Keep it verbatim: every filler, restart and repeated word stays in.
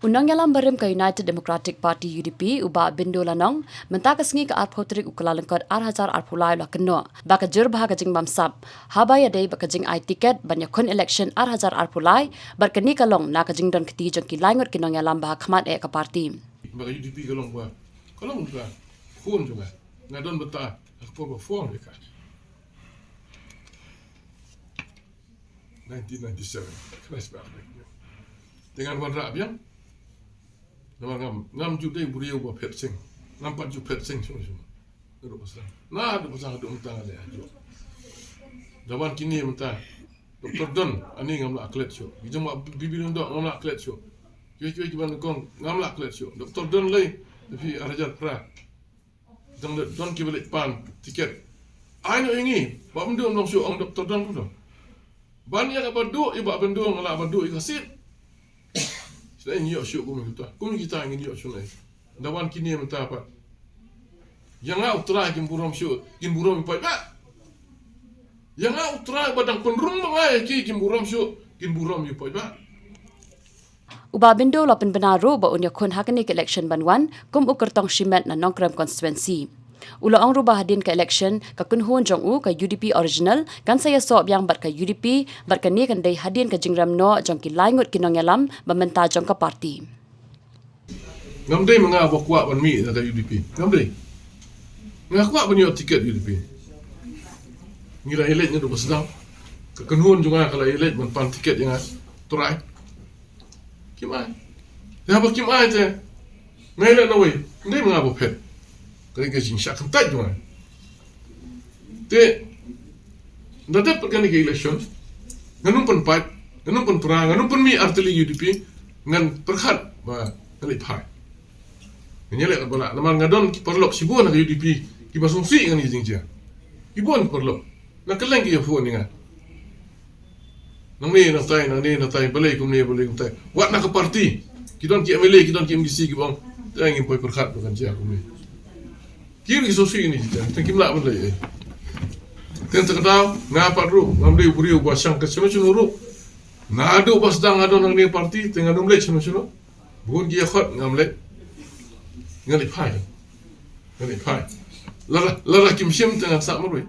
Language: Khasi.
U nongïalam barim ka United Democratic Party, U D P, u Bah Bindo Lanong, mynta ka sngi ka arphew tarik u Kyllalyngkot ar hajar arphew lai u la kynnoh ba ka jur bha ka jingbamsap haba ïadei bad ka jingai tiket ban ïakhun election ar hajar arphew lai, bad kane ka long na ka jingdon kti jong ki lai ngut ki nongïalam ba ha khmat eh ka party. Ba ka U D P ka long ba, ka long ba khun jong nga. Nga don bynta ha ka por ba form ïa ka. Nineteen ninety-seven. Khlem sbak. Te ngan wanrah biang. Namar ngam, ngam ju dei u briew ba phet seng. Ngam pat ju phet seng shuh shuh. Naduh ba sdang. Naduh ba sdang haduh mynta nga dei ha ju. Da wan kine mynta. Doktor Don, ani ngam lah klet shuh. Ki jong ma Bibi Lyngdoh ngam lah klet shuh. Kiwei kiwei kiba nyngkong ngam lah klet shuh. Doktor Don Lei, da phi ar hajar phra. Dang leit don kiba leit pan tiket. Ai noh ïa ngi, Bah Bindo ym long shuh, ong Doktor Don Bindo. Ban ïa kaba duh, ïa Bah Bindo nga lah ban duh ïa ka seat. Sdang ïoh shuh kum kita. Kum kita ngin ïoh shuh nai. Da wan kine mynta pat. Ïa nga U Trai kim burom shuh, kim burom ïa u paidbah. Ïa nga U Trai ba dang pynrung ma nga ïa ki kim burom shuh, kim burom ïa u paidbah. U Bah Bindo u la pynbna ruh ba un ïakhun ha kane ka election ban wan kum u kyrtong shimet na Nongkrem constituency. U la ong ruh ba hadien ka election ka kynhun jong u ka U D P original kan sa ïasoh biang bad ka U D P, bad kane kan dei hadien ka jingrem noh jong ki lai ngut ki nongïalam ba mynta jong ka party. Ngam dei ma nga ba kwah ban mih na ka U D P. Ngam dei. Nga kwah ban ïoh tiket U D P. Ngi la ïaleit naduh ba sdang. Ka kynhun jong nga ka la ïaleit ban pan tiket ïa nga. Trai. Kim ai. Ïa ba kim ai te. Nga ïaleit na wei. Ngam dei ma nga ba phet. Ka dei ka jingshah kyntait jong nga. Te, da dep pat kane ka election, ngan ym pynpait, ngan ym pynpra, ngan ym pynmih artylli U D P, ngan pyrkhat ba ngan leit phai. Ngan ïaleh katba lah, namar nga don ki paralok shibun na ka U D P, kiba sngewsih ngan ïa jingjia. Ki bun ki paralok. Na kylleng ki ïa phone ïa nga. Nangne nangtai, nangne nangtai, balei kumne, balei kumtai. Wat na ka party. Ki don ki M L A, ki don ki M D C, kiba ong. Te ngim poi pyrkhat ba kan jia kumne. Ki ri ki sngewsih ïa kine ki jia. Te kim lah ban leh ei. Te kata ka daw, nga pat ruh, ngam dei u briew ba shang ka shano shano ruh. Naduh ba sdang nga don nangne party, te ngan ym leit shano shano. Bun ki ïa khot ngam leit. Ngan leit phai. Ngan leit phai. Lada, lada kim shim te ngan sah marwei.